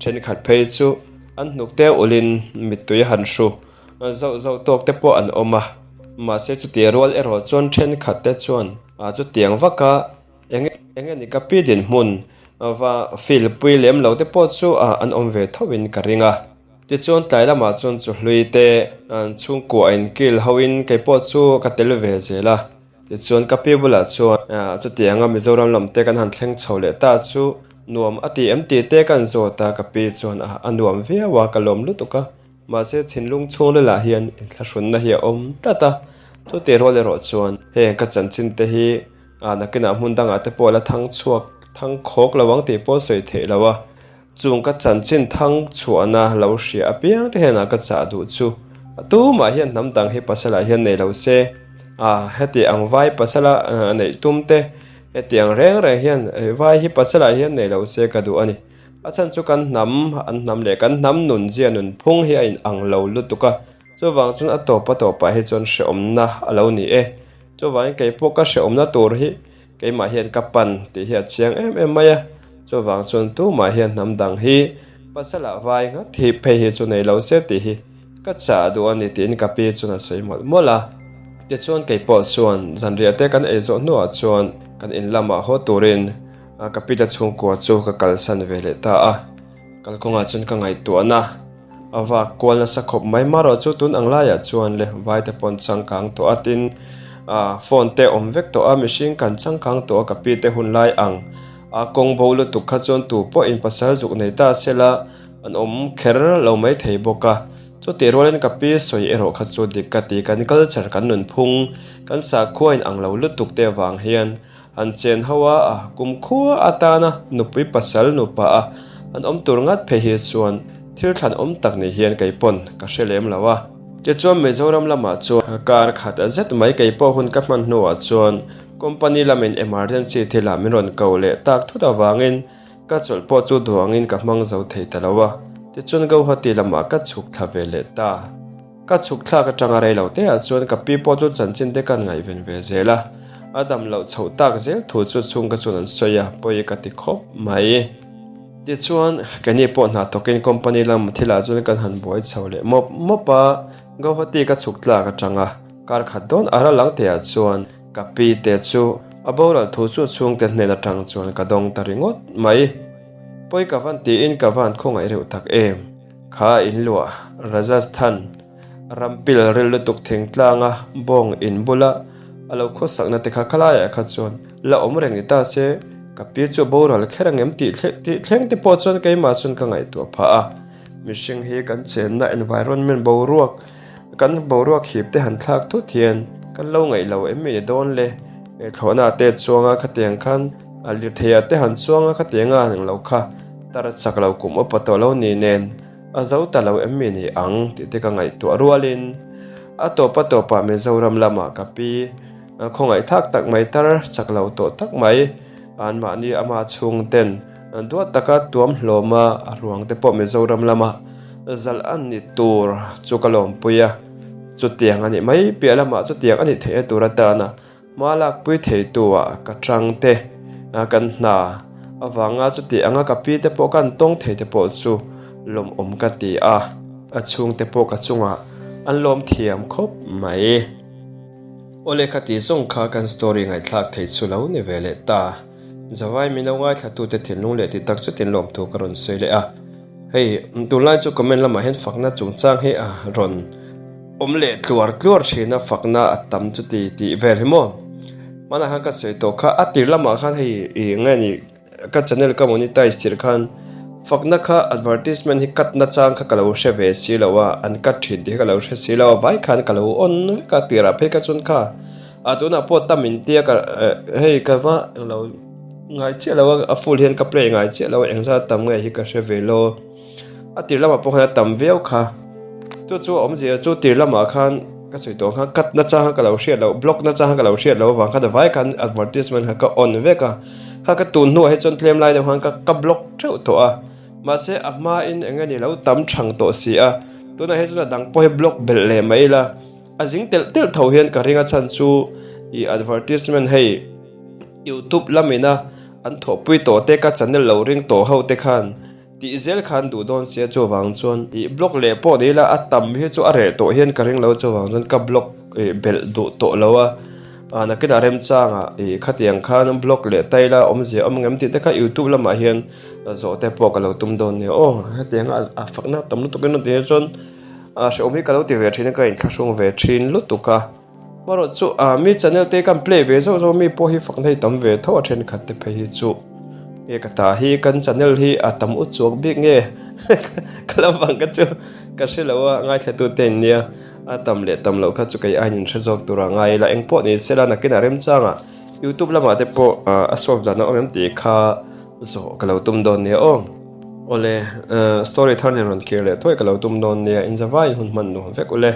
thenkhat phei chu an hnuk te ulhin mittui han hru zauh zauh tawk te pawh an awm a, mahse chuti rual erawh chuan thenkhat te chuan chutiang vaka eng eng nge ni ka pi dinhmun va feel pui lem lo te pawh chu an awm ve tho in ka ring a. Tichuan tlai lamah chuan chuhlui te an chhungkua in kil ho in kei pawh chu ka tel ve zel a, tichuan ka pi bulah chuan chutianga Mizoram lam te kan han thleng chho leh ta chu nuam a ti em tih te kan zawt a, ka pi chuan a nuam viau a ka lawm lutuk a, mahse thinlung chhungril ah hian inthlahrunna hi a awm tlat a, chutih rual erawh chuan heng ka chanchin te hi nakinah hmun dangah te pawh la thang chhuak thang khawk lo ang tih pawh sawi theih lo a. Chung ka chanchin thang chhuahna lo hria apiang te hian a ka chah duh chu a tumah hian hnam dang hi pasal ah hian nei lo se, a heti ang vai pasal a neih tum te heti ang reng reng hian vai hi pasal ah hian nei lo se ka duh a ni. A chhan chu kan hnam an hnam leh kan hnam nun zia nunphung hi a in ang lo lutuk a, chuvang chuan a tawp a tawpah hi chuan hrehawmna a lo ni e. Chuvangin keipawh ka hrehawmna tur hi Keimah hian ka pan tih hi a chiang em em mai a, chuvang chuan tumah hian hnam dang hi pasal ah vai nghat hi phei hi chu nei lo se tih hi ka chah duh a ni tiin ka pi chuan a sawi mawlh mawlh a. Tichuan keipawh chuan zanriah te kan ei zawh hnuah chuan kan in lamah haw turin ka pi te chhungkua chu ka kalsan ve leh ta a. Kalkawngah chuan ka ngaihtuahna a vak kual nasa khawp mai. Marawh chu tun ang laiah chuan le vai te pawn changkang tawh a tin ah phone te awm vek tawh a mihring kan changkang tawh a ka pi te hun lai ang a kawng bo lutuk kha chuan tu pawh in pasal zuk nei ta sela an awm kher lo mai thei bawk a. Chutih rualin ka pi sawi erawh kha chu dik ka ti kan culture kan nunphung kan sakhua in ang lo lutuk te avang hian An chen ho a, a kumkhua atana nupui pasal nupa a an awm tur ngat phei hi chuan thil thlan awm tak ni hian kei pawn ka hre lem lo a. Tichuan Mizoram lamah chuan kar khat a zet mai kei pawh hun ka hman hnuah chuan company lamin emergency thilah min rawn ko leh tak thut avangin ka chawlh pawh chu duangin ka hmang zo thei ta lo a. Tichuan Guwahati lamah ka chhuk thla ve leh ta. Ka chhuk thlak atanga rei lo te ah chuan ka pi pawh chu chanchin te kan ngaihven ve zel a, a dam loh chhoh tak zel thu chu chhungka chuan an sawi a, pawi ka ti khawp mai. Tichuan, keini pawh hna thawkin company lam thilah chuan kan han buai chho leh mawp mawp a, Guwahati ka chhuk tlak atanga kar khat dawn a ral ang te ah chuan ka pi te chu a boral thu chu chhungte hnen atang chuan ka dawng ta ringawt mai. Pawi ka van tiin ka van khawngaih reuh tak em. Kha in luah Rajasthan ram pil ril lutuk thingtlanga bawng in bula a lo khawsakna te kha khalaiah kha chuan la awm reng ni ta se ka pi chu boral kher ang em tih tih thleng te pawh chuan keimah chuan ka ngaihtuah phah a. Mihring hi kan chenna environment boruak kan boruak hip te han thlak thut hian kan lo ngaih lo em ni dawn le thlawhna te chuanga khatiang khan a lirtheiah te han chuanga khatianga han englo kha Tar chak lo kum upa tawh lo ni nen a zo ta lo em mi ni ang tih te ka ngaihtuah rualin a tawp a tawpah Mizoram lamah ka pi khawngaih thak tak mai tar chak lo tawh tak mai anmahni ama chhungten duat taka tuam hlawma a ruang te pawh Mizoram lama zalh an ni tur chu ka lawmpui a, chutiang a nih mai piah lamah chutiang a nih theihna tur atana Hma lakpui theitu ah ka chang te, kan hna Avanga chuti anga ka pi te pawh kan tawng thei te pawh chu lawmawm ka ti a, a chhungte pawh ka chungah an lawm thiam khawp mai. Awle khati zawng kha kan story ngaihthlak thei chu lo ni ve leh ta. Zavai min lo ngaithlatute thinlung leh ti tak chutin lawmthu ka rawn sawi leh a. Hei, tunlai chu comment lamah hian fakna chungchang hi a rawn awm leh tluar tluar thin a, fakna a tam chuti tih vel hi maw. Hmanah khan ka sawi tawh kha, a tir lamah khan hei ih nge ni ka channel ka monetize tirh khan fakna kha advertisement hi cut na chang kha ka lo hre ve si lo a, an cut thin tih kha ka lo hre si lo a, vai khan ka lo on vek a tirah phei kha chuan kha a tunah pawh tam in tia ka hei ka va englo ngai chiah lo a, a full hian ka play ngai chiah lo a engzat tam nge hi ka hre ve lo. A tir lamah pawh khan a tam viau kha. Chu chu a awmzia chu tir lamah khan ka sawi tawh ang khan cut na chang kha ka lo hriat loh block na chang kha ka lo hriat loh avang khan vai khan advertisement kha ka on vek a. Kha ka tun hnuah hi chuan tlem lai deuh khan ka ka block theuh tawh a. Mahse a hma in eng nge ni lo tam thang tawh si a. Tunah hi chuan a dang pawh hi block belh leh mai ila. A zing telh telh tho hian ka ring a chhan chu ih advertisement hei youtube lamina an thawhpui tawh te ka channel lo ring tawh ho te khan Tih zel khan duh dawn sia chuvang chuan ih block leh pawh ni ila a tam hi chu a reh tawh hian ka ring lo chuvang chuan ka block ih belh duh tawh lo a ah nakinah remchangah ih khatiang khan block leh ta ila awmzia awm ngem tih te kha youtube lamah hian zawh te pawh ka lo tum dawn nia aw hetiang a a fakna tam lutuk in a tih chuan ah hrehawm hi ka lo ti ve thin a ka inthlahrung ve thin lutuk a. Hmarawh chu ah mi channel te kan play ve zauh zauh a mi pawh hi fakna hi tam ve tho a thenkhat te phei hi chu nge ka ta hi kan channel hi a tam ut chuak bik nge ka lam vang kha chu ka hre lo a ngaithla tu te an nia a tam leh tam loh kha chu kei aiin in hre zawk tur a ngai ila engpawh ni sela nakinah remchangah youtube lamah te pawh a solve dan a awm em tih kha zawh ka lo tum dawn nia aw awle story thar nen rawn kir leh thuai ka lo tum dawn nia inzavaiin hun hman nuam vek ule.